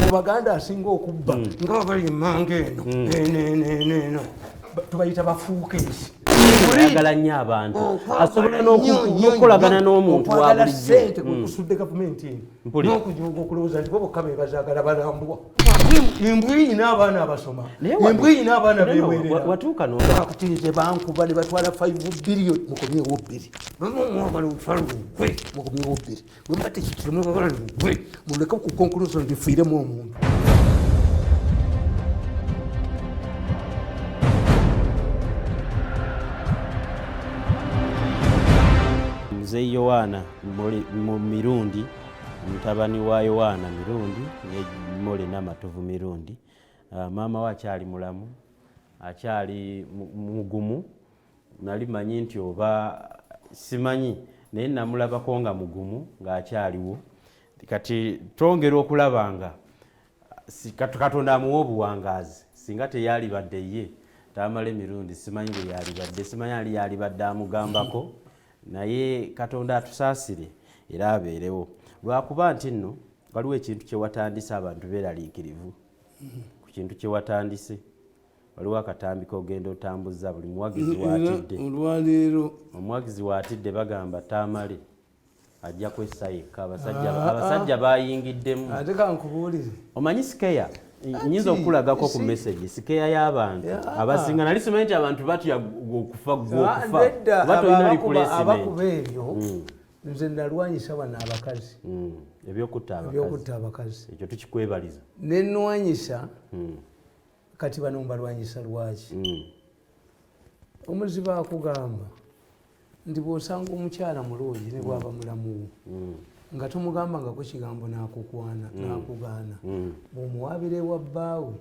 Mu Baganda asinga okubba nga babali emmanga eno eno eno eno eno, tubayita bafuuka ensi. Ayagala nnyo abantu, asobola n'okukolagana n'omuntu wa Okwagala bulijjo. ssente kwekusudde gavumenti eno. Mpulira. N'okujoga, okulowooza nti bo bokka be bazaagala, balambwa. Embwa erina abaana abasoma, Naye embwa erina abaana No, no, bewerera. watuuka Akutirize bankuba ne batwala 5 billion, mukomyewo bbiri. Mwagala olutalo lugwe, mukomyewo bbiri. Bwe tekikire mwagala lugwe, muleke ku conclusion ndifiiremu omuntu. Muzeeyi Yowaana mu Mirundi, mutabani wa Yowaana Mirundi ne Mole Namatovu Mirundi. Maama we akyali mulamu, akyali mugumu. Nali manyi nti oba simanyi, naye namulabako nga mugumu ng'akyaliwo. Kati twongera okulaba nga Katonda amuwa obuwangaazi. Singa teyalibadde ye Tamale Mirundi, simanyi bwe yalibadde, simanyi ali yalibadde amugambako, naye Katonda atusaasire era abeerewo. Lwakuba nti nno waliwo ekintu kye watandise, abantu beeraliikirivu ku kintu kye watandise. Waliwo akatambi kogenda otambuza, buli muwagizi waatidde. Olwaleero. Omuwagizi waatidde, bagamba Tamale ajja kwessa yekka. Abasajja bayingiddemu. Ate kankubuulire. Omanyi scare, nyinza okukulagako ku message, scare y'abantu abasinga. Nali simanyi nti abantu batya okufa, gwe okufa. Nedda. Oba tolina Abakuba replacement. Ebyo nze nalwanyisa bano abakazi. Ebyokutta abakazi. Ebyokutta abakazi. Ekyo tukikwebaliza. Nenwanyisa. Kati bano mbalwanyisa lwaki? Omuzibu akugamba nti bw'osanga omukyala mulungi ne bwaba mulamuwo, nga tomugambangako kigambo nakukwana nakugaana, bw'omuwaabira ewa bbaawe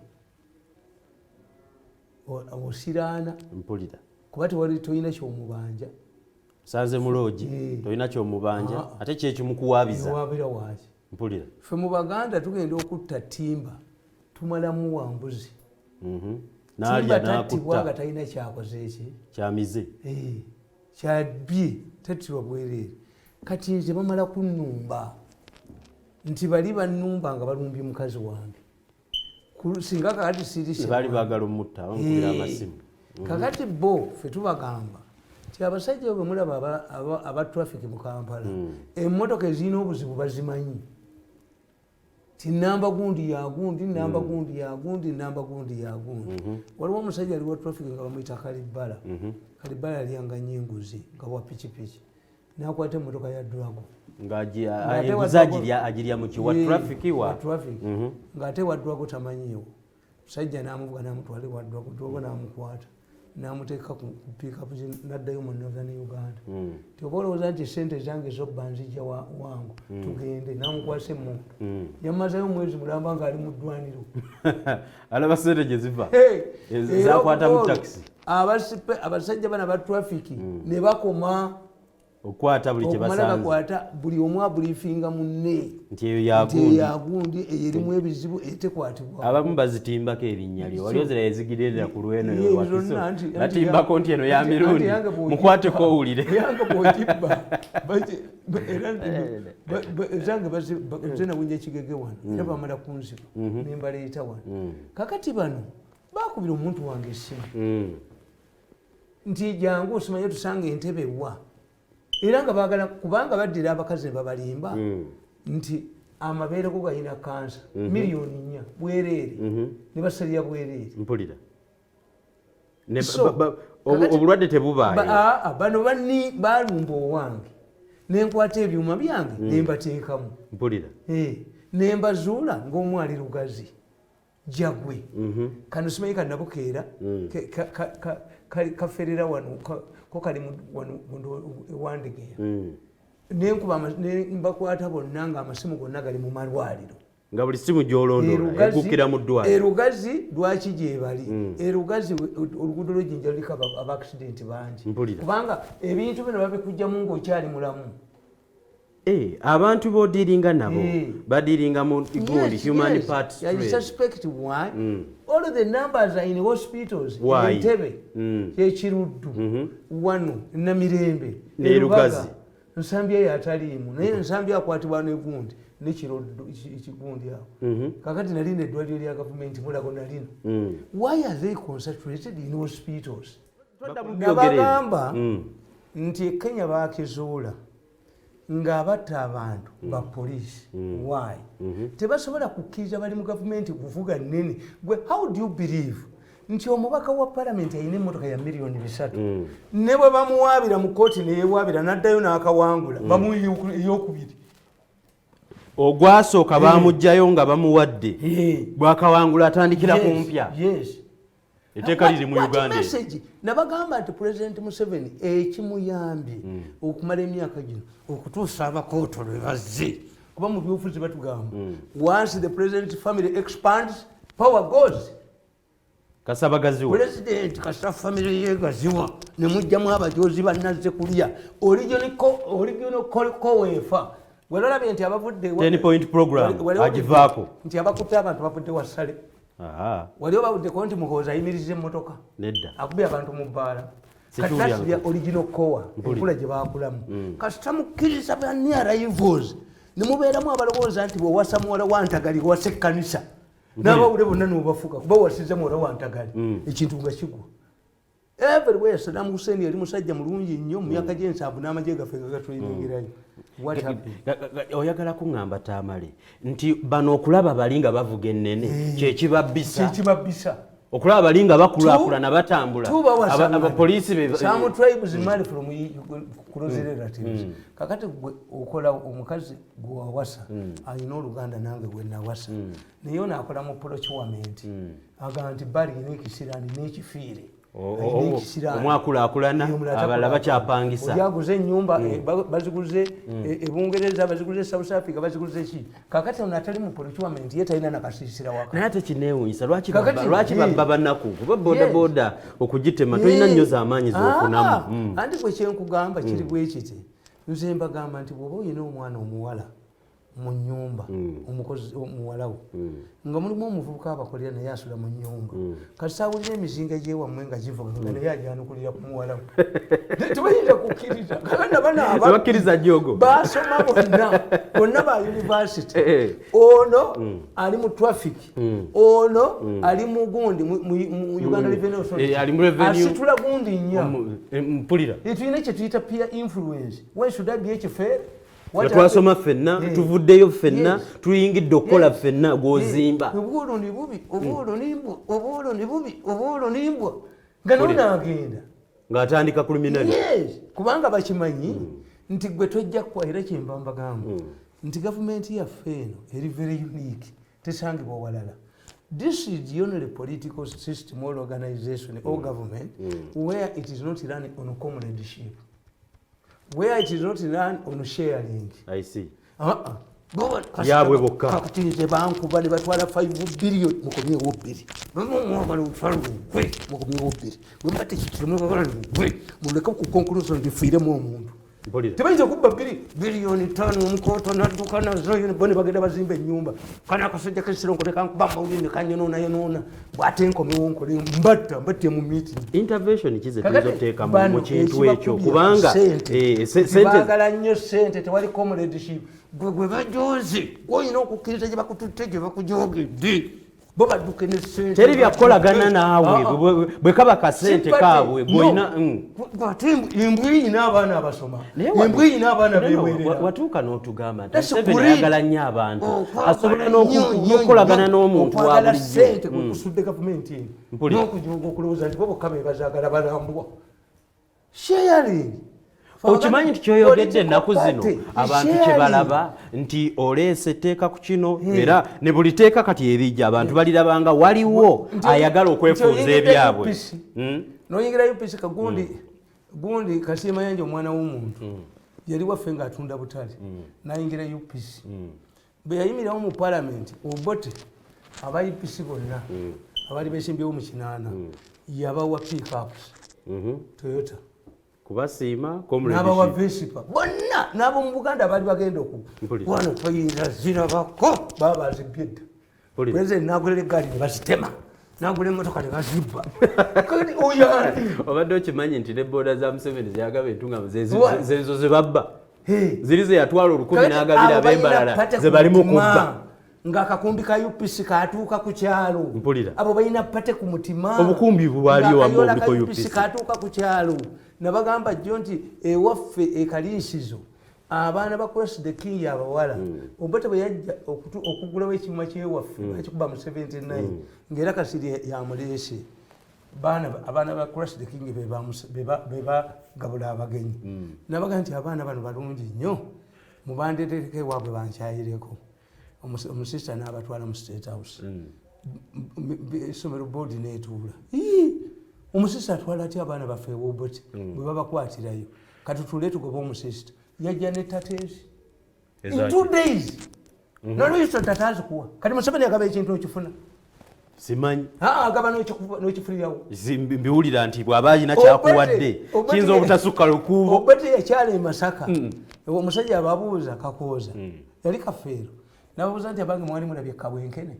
osiraana. Mpulira. Kuba tewali, tolina kyomubanja. Sanze muloogi. Tolina kyomubanja, ate kyekimukuwaabiza. Ewaabira waaki? Mpulira. Ffe mu Baganda tugenda okutta timba, tumalamu wa mbuzi. N'alya. Timba tattibwa nga N'akutta. talina kyakoze eki. Kyamize. Eh, kyabbye, tattirwa bwereere. Kati nze bamala kunnumba nti bali bannumba nga balumbye mukazi wange. Singa kakati siri Baali baagala omutta, bamukubira amasimu. Kakati bo ffe tubagamba nti abasajja bwe mulaba aba traffic mu Kampala, emmotoka ezirina obuzibu bazimanyi, ti namba gundi ya gundi, namba gundi ya gundi, namba gundi ya gundi. Waliwo omusajja ali wa traffic nga bamuyita Kalibala. Kalibala yalyanga nnyo enguzi nga wa pikipiki, nakwata emmotoka ya Drago. Ng'ate Enguzi agirya muki? Wa traffic wa wa traffic, ng'ate wa Drago tamanyiiwo. Musajja n'amuvuga n'amutwala ewa Drago, Drago n'amukwata n'amuteeka ku pickup ze, n'addayo mu Northern Uganda. Ti oba olowooza nti sente zange zobba nzijja wangu, tugende. N'amukwasa emmundu, yamazeyo omwezi mulamba ng'ali mu ddwaniro. Alaba sente gye ziva. Hey, era Zakwata mu okuva olwo, taxi. Abasajja bano aba traffic ne bakoma Okukwata buli kye okumala basanze. Gakwata buli omu abriefinga munne. Nti eyo Nti yagundi. Eyagundi eyo erimu ebizibu, etekwatibwa. Abamu bazitimbako erinnya lyo. Wali ozira ezigirerera ku lweno. Ye, Wakiso. zonna Batimbako nti eno ya anti Mirundi. yange bw'ogibba- Mukwateko owulire. Yange bw'ogibba, era ezange nze nawunya ekigege wano, era bamala kunziba nembaleeta wano. Kakati bano bakubira omuntu wange essimu nti jangu osimanye tusanga entebe wa, era nga bagala kubanga baddira abakazi ne babalimba nti amabeere go galina kansa, 4 million bwereere, ne basalira bwereere. Mpulira. So, Obulwadde tebubaayo. Bano banni balumba owange, nenkwata ebyuma byange nembateekamu. Mpulira. Eh, nembazuula ng'omu ali Lugazi jagwe. Kano simanyi kanabukeera kaferera wano, ko kali wano ewandegeya. Nenkuba nembakwata bonna nga amasimu gonna gali mu malwaliro. Nga buli simu gyolondoola egukira mu ddwaliro. Erugazi lwaki gyebali? Erugazi oluguudo lwejjinja luliko aba accident bangi. Mpulira. Kubanga ebintu bino babikugjamu ngaokyali mulamu. Eh, abantu bodealinga nabo badealinga mu gundi human parts I trade. Suspect why all of the numbers are in hospitals. Why? Entebe, ekiruddu wano, Namirembe, Ne Lugazi. Nsambya eyo ataliimu, naye Nsambya akwatibwa negundi. Nekiroddo ekigundi awo. Kakati nalina eddwaliro lya gavumenti Mulago nalina. Why are they concentrated in hospitals? Nabagamba nti e Kenya bakizuula ng'abatta abantu ba poliisi. Why tebasobola kukkiriza bali mu gavumenti kuvuga nnene? Gwe, how do you believe nti omubaka wa palamenti alina emmotoka ya miliyoni 3, ne bwe bamuwaabira mu kooti neyewaabira n'addayo n'akawangula, bamuwa eyokubiri? Ogwasooka bamugjayo nga bamuwadde, bwakawangula atandikira ku mpya. Yes. Etteeka liri mu What Uganda eryo. message? Nabagamba nti President Museveni ekimuyambye okumala emyaka gino okutuusa abakooto lwe bazze, kuba mu byobufuzi batugamba, once the president family expands, power goes. Kasabagaziwa. President kasita family yegaziwa nemugjamu abajozi banazze kulya original koweefa welolabye nti abavudde 10 point program agivaako. Nti abakutte abantu bavudde wasale. Wali obabuddeko nti Muhoozi ayimiriza emmotoka? Nedda. Akubye abantu mu bbaala. Sikiwulira. Katasibya original core. Mpulira. Enkula gye bakulamu, kasita mukkiriza ba new arrivals nemubeeramu abalowooza nti bwewasa muwala wa Ntagali wasa ekkanisa, n'abawule bonna nobafuga kuba wasiza muwala wa Ntagali, ekintu nga kigwa everywhere. Saddam Hussein yali musajja mulungi nnyo mu myaka gy'ensanvu n'amagye gaffe nga gatulingirayo. What happened? Oyagala kuŋŋamba, Tamale, nti bano okulaba bali nga bavuga ennene kyekibabbisa? Kyekibabbisa. Okulaba bali nga bakulaakulana, batambula. Tuba Abapoliisi some tribes marry from close relatives. Kakati gwe okola omukazi gwewawasa alina oluganda nange gwe nawasa, naye ono akola mu procurement, agamba nti bali alina ekisiraani n'ekifiire. Alina ekisiraani. Omwakulaakulana, Eh, omulala abalala takulaakulana. Bakyapangisa. Oli aguze ennyumba, baziguze e Bungereza, baziguze South Africa, baziguze ki. Kakati ono atali mu procurement ye talina nakasiisira waka. Naye ate kineewunyisa lwaki lwaki babba banaku, kuba bodaboda okugitema tolina nnyo z'amaanyi z'ofunamu. Ah, anti gwe kyenkugamba kiri bwe kiti, nze mbagamba nti bw'oba olina omwana omuwala mu nyumba, omukozi omuwala wo nga mulimu omuvubuka abakolera naye asula mu nyumba, kati awulira emizinga gyewammwe nga givuga nga naye ajanukulira ku muwala we. Tebayinza kukkiriza. Kakati bano Tebakkiriza jogo. basoma bonna bonna ba university. Ono ali mu traffic, ono ali mu gundi mu Uganda Revenue Authority. Eh, ali mu revenue. Asitula gundi nnya. Mpulira. Tulina kye tuyita peer influence. Why should I be ekifeere? Nga twasoma ffenna, tuvuddeyo ffenna, tuyingidde okukola ffenna, gw'ozimba. Obwoloni bubi, obwoloni mbwa, obwoloni bubi, obwoloni mbwa, nga Mpulira. nonaagenda Ng'atandika ku luminali. Yes, kubanga bakimanyi nti gwe tojja kuwa. Era kyenva mbagamba nti gavumenti yaffe eno eri very unique, tesangibwa walala. This is the only political system or organization or government where it is not run on comradeship, where it is not run on sharing. I see. Ah, ah. Byabwe bokka. Kakati nze bankuba ne batwala 5 billion, mukomyewo bbiri, mwagala olutalo lugwe, mukomyewo bbiri, bwe mba tekikiro lugwe, muleke ku conclusion ndifiiremu omuntu. Mpulira. Tebayinza kubba 2 biliyoni omukoto nadduka nazo, bo ne bagenda bazimba ennyumba. Kana akasajja kesironko nekankuba amawulire nekanyonoonayonona, bwate nkomewo nkole mbatta mbatte mu meeting. Intervention kize Kakati tuyinza oteeka bano mu kintu ekyo? ekibakubye Kubanga sente. sente Baagala nnyo sente, tewali comradeship. Gwe gwe bajoze, olina okukkiriza gye bakututte, gye bakujogedde, bo badduke ne sente. Teri byakukolagana naawe. Ah, ah. Bwe kaba kasente Sympathy. kaabwe gwolina. No. Ate embwa eyina abaana abasoma, Naye embwa eyina abaana No, no, bewerera. watuuka n'otugamba nti That's Museveni greed. ayagala nnyo abantu, Okwagala asobola nnyo, nnyo, n'okukolagana nnyo. n'omuntu wa Okwagala bulijjo. sente kwekusudde gavumenti eno Mpulira. n'okujoga, okulowooza nti bo bokka be bazaagala balambwa. Sharing. Okimanyi nti kyoyogedde ennaku zino Political party, abantu sharing. kye balaba nti oleese etteeka ku kino, era ne buli teeka kati erijja abantu balirabanga waliwo ayagala okwefuuza Nti oyingidde ebyabwe. UPC. Noyingira UPC kagundi gundi Kasiima Yanja, omwana w'omuntu yali waffe ng'atunda butale, nayingira UPC. Bwe yayimirirawo mu palamenti, Obote aba UPC bonna abaali besimbyewo mu kinaana yabawa pickups, Toyota. Kubasiima. N'abawa Vespa bonna, n'ab'omu Buganda abaali bagenda oku Mpulira. wano toyinza zirabako, baba bazibye dda. Mpulira. Pulezidenti n'agulera eggaali ne bazitema, n'agula emmotoka ne bazibba. Kati oyo ani? Obadde okimanyi nti ne booda za Museveni zeyagaba entungamu What? zezo zebabba? Ziri ze yatwala 1000 n'agabira ab'embalala ze balimu kubba. Ng'akakumbi ka UPC katuuka ku kyalo. Abo balina pate ku mutima. Obukumbi bwaliyo wamu obuliko UPC katuuka ku kyalo. Nabagamba jjo nti ewaffe ekaliisizo abaana ba Cross the King abawala Obote bwe yajja okugulawo ekinywa kyewaffe bakikuba mu 79 ng'era Kasirye yamuleese. Abaana ba Cross the King be bagabula abagenyi. Nabaga nti abaana bano balungi nnyo, mubandeetereko ewaabwe bankyayireko. Omusista n'abatwala mu State House. Essomero board n'etuula. Omusista atwala atya abaana baffe ew'Obote bwe babakwatirayo? Kati tutuule tugobe omusista. Yajja ne tateesi. In 2 days. Nolwiso tatazikuwa. Kati Museveni agaba ekintu okifuna. Simanyi. Agaba n'okifulirawo. Mbiwulira nti bw'aba alina kyakuwadde kiyinza obutasukka lukuubo. Obote yakyala e Masaka. Omusajja ababuuza Kakooza. Yali kafeero. N'ababuuza nti abange mwali mulabye Kabwenkene.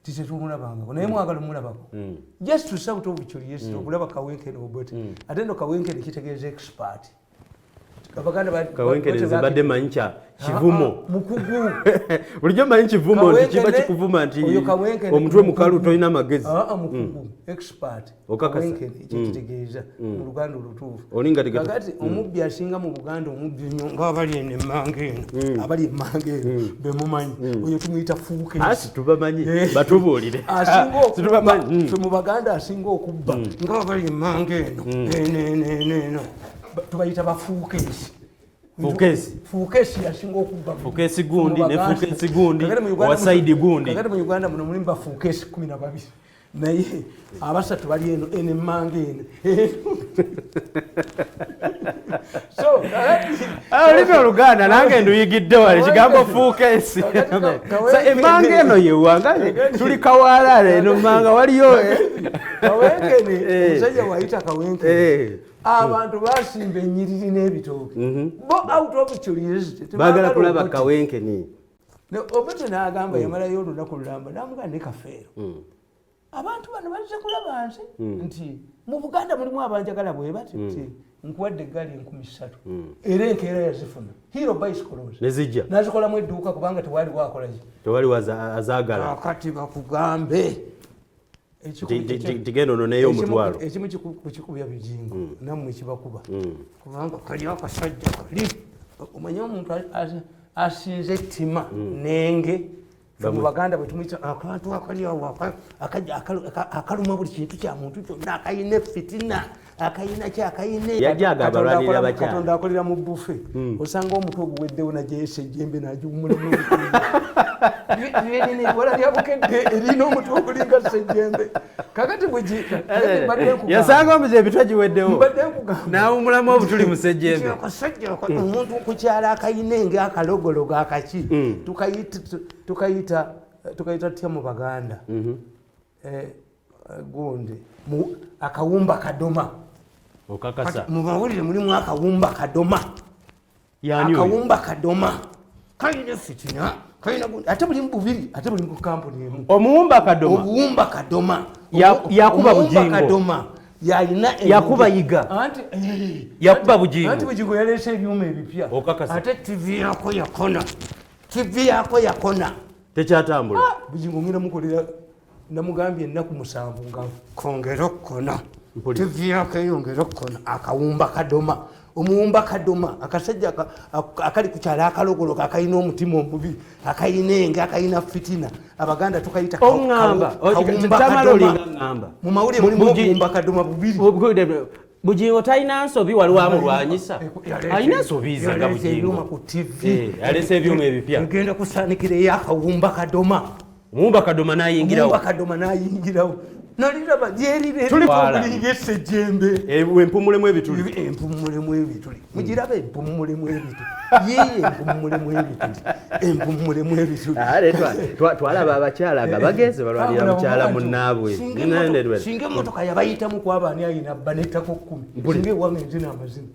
Tisetumulabangako naye mwagala omulabako. Just to shout of curiosity okulaba Kawenkene Obote. Ate nno Kawenkene kitegeeza expert. Kawenkene nze mbadde manyi kya kivumo. Mukugu. Bulijjo manyi kivumo nti kiba kikuvuma nti omutwe mukalu tolina magezi. Mukugu expert. Kawenkene ekyo kitegeeza mu Luganda olutuufu. Kakati omubbi asinga mu Buganda omubbi nnyo ng'abali eno emmanga eno, abali emmanga eno be mumanyi. Oyo tumuyita Fuukeesi. Asi tubamanyi, batubuulire. Asinga okubba, ffe mu Baganda asinga okubba ng'abali emmanga eno, eno eno eno eno. Tubayita bafuukeesi. Fuukeesi. Fuukeesi yasinga okubba. Fuukeesi gundi ne fuukeesi gundi owa saidi gundi. Kakati mu Uganda muno mulimu bafuukeesi 12. Naye abasatu bali eno eno emmanga eno. So olulimi Oluganda nange nduyigidde wano ekigambo fuukeesi. Emmanga eno yewanga tuli Kawaala eno mmanga waliyo. Kawenkene omusajja wayita Kawenkene. Abantu basimba ennyiriri n'ebitooke. Bo out of curiosity baagala kulaba Kawenkene. Obote n'agamba yamalayo olunaku lulamba n'amugamba ne Kafeero. Abantu bano bazze kulaba nze nti mu Buganda mulimu abanjagala bwe bati nti nkuwadde eggaali 3000 era enkeera yazifuna. Hero bicycles. Nezijja. Nazikolamu edduuka kubanga tewaliwo akola ki. Tewaliwo azaagala. Kakati bakugambe. Tigenda ononeeyo omutwalo. Ekimu kikubya Bijingo nammwe kibakuba. Kubanga kali akasajja kali. Omanyi omuntu asinze ettima nenge. Mu Baganda bwe tumuyita akantu akali awo akaluma buli kintu kya muntu kyonna akayina effitina akayina ki akayina. Yajja agabalwanirira bakyala. Katonda akolera mu buffet. Osanga omutwe oguweddewo nagyeyesa ejjembe n'agiwummulamu. Wala lya Bukedde erina omutwe ogulinga ssejjembe. Kakati yasanga omuze ebitwe giweddewo. Mbadde nkugamba. N'awummulamu obutuli mu ssejjembe. Akasajja omuntu ku kyalo akayina enge akalogologo akaki. Tukayita tutya mu Baganda? Gundi akawumba kadoma. Okakasa. Mu mawulire mulimu akawumba kadoma. Akawumba kadoma. Kalina fitina. Kalina gundi. Ate buli bubiri, ate buli ku kampuni emu. Omuwumba kadoma. Obuwumba kadoma. Yakuba Bujingo. Kadoma. Yalina yakuba Yiga. Anti yakuba Bujingo. Anti Bujingo yaleese ebyuma ebipya. Okakasa. Ate TV yako yakona. TV yako yakona. Tekyatambula. Bujingo ngenda mukolera namugambye ennaku 7 nga kongera okukona. TV yako eyongera okukona. Akawumba kadoma. Omuwumba kadoma akasajja akali ku kyalo akalogoloka akayina omutima omubi akayina enge akayina fitina. Abaganda tukayita kawumba kadoma. Mu mawulire mulimu obuwumba kadoma bubiri. Bujingo talina nsobi waliwo amulwanyisa. Alina nsobi ze nga Bujingo. Ku TV. Aleese ebyuma ebipya. Ngenda kusaanikira ey'akawumba kadoma. Omuwumba kadoma n'ayingirawo. Omuwumba kadoma n'ayingirawo. Naliraba lyerire okulinga essejjembe. Empumulemu ebituli. Empumulemu ebituli. Mugiraba empumulemu ebituli. Yiiye empumulemu ebituli. Empumulemu ebituli. Twalaba abakyala nga bagenze balwanira mukyala munnaabwe. Singa emmotoka yabayitamu kwaba ani ayina bba n'ettako 10. Singa ewange nzina amazina.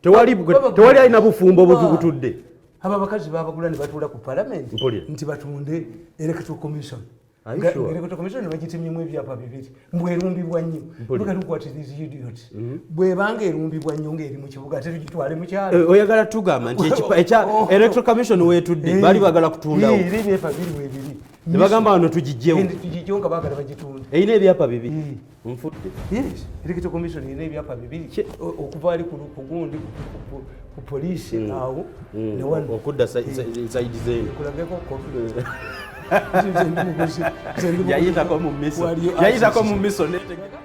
Tewali alina bufumbo butudde. Abo abakazi babagula ne batuula ku palamenti nti batunde Electoral Commission. Are you sure? Electoral Commission bagitemyemu ebyapa bibiri, mbwerumbibwa nnyo. Mpulira. Look at what these idiots. Bwebanga erumbibwa nnyo ng'eri mu kibuga, ate tugitwale mu kyalo? Eh, oyagala tugamba nti ekya Oh. Electoral Commission wetudde baali bagala kutundawo? Eh, era ebyapa biri webiri. Ne bagamba wano tugijjewo. Tugijjewo nga baagala bagitunde. Erina ebyapa bibiri? Nfudde. Yes, Electoral Commission erina ebyapa bibiri. Okuva ali ku gundi ku poliisi awo ne wano. Okudda side z'eno. Kulageko kopi. Yayitako mu miso, yayitako mu miso netegeka.